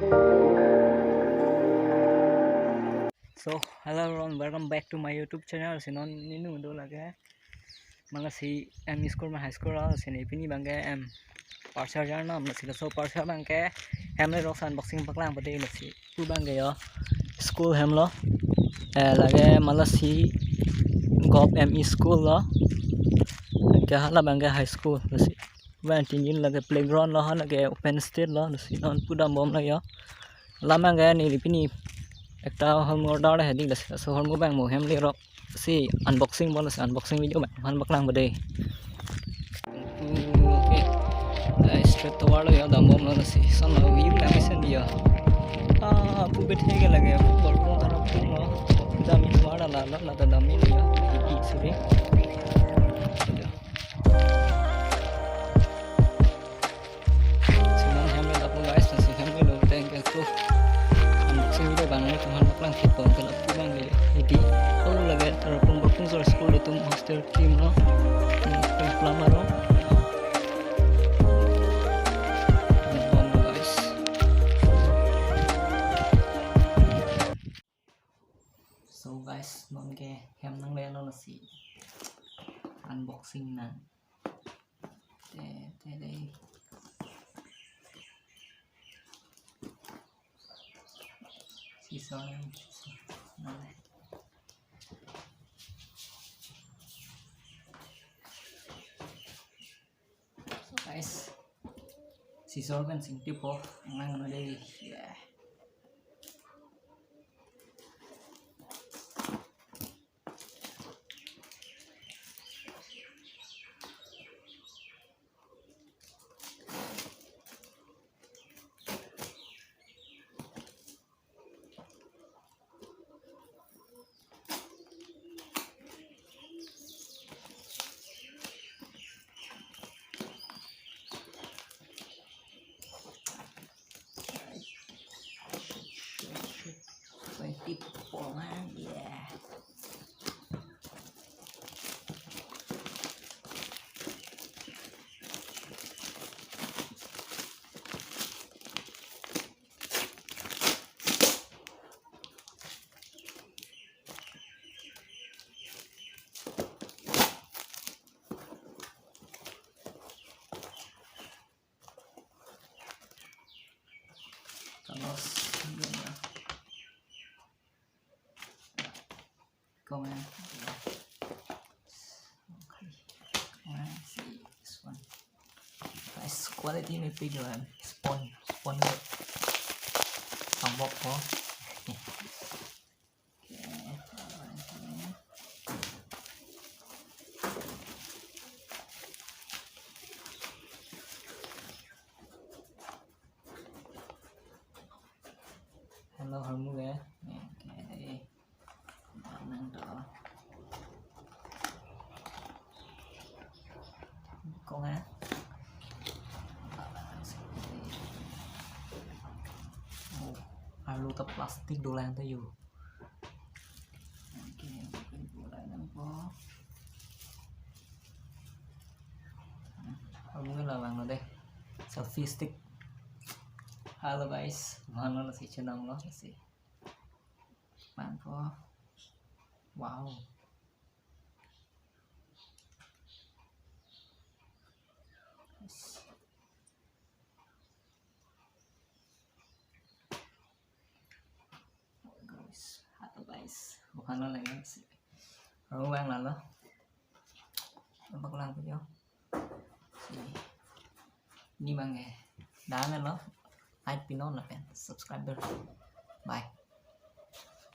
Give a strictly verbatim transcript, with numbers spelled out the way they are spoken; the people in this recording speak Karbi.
So, hello everyone, welcome back to my YouTube channel. Si non nelitum do lake Malasi M E School ma high school lo, si ne pini abangke em parsa jar nam, lasi laso parsa abangke hem le rok unboxing paklang pade, lasi pu abangke yo school hem lo. Eh, lake Malasi Govt M E School lo. Ke hala abangke high school, lasi abang tingin lake playground lo, hala ke open stage lo, lasi non pu dambom lo yo. Lam abangke neli pini ekta hormu order hedi, lasi laso hormu abang mo hem le rok si unboxing bon, lasi unboxing video abang han paklang pade. Okay. Guys, straight tovar lo yo, dambom lo, lasi son lo view lang isen dia. Ah, pu bethe ke lake, pu bor pu tara pu lo. Dam tovar la la la dam lo yo. Sorry. Si non hem le lapu guys, lasi hem le lo thank you to. Unboxing video abang nelitum han paklang thek pon ke lapu abangke hedi. Oh, lake tara pung bor pu sor school itum hostel team lo. Hmm, itum plumber lo. Dambom lo guys. So guys, non ke hem nangle lo, lasi unboxing nang. Te, te dei. Scissor, scissor. Nang le. So guys, scissor pen singtip po, nang nang dei. Yeah. Twenty-four man, yeah. Tapos, yun na. Kung, ah, okay. Kung, ah, si this one. Guys, quality mepik lo, ah. Sponge, sponge. Pambok ko. Okay. Hello, hormu ke. Okay. Nang to. Kung, ah. Oh, arlo ta plastic dolang ta yo. Okay, okay, dolang nang po. Hormu ke la vanglo dei. Selfie stick. Hello guys, mano lasi chenam lo lasi. Nang po. Wow. Yes. Oh, guys. Hello guys. Bukan lo lagi sih. Hormu vang lalo. Nampak lang video. Si. Pini abangke dak lo. Like pinon lapen subscribe. Bye.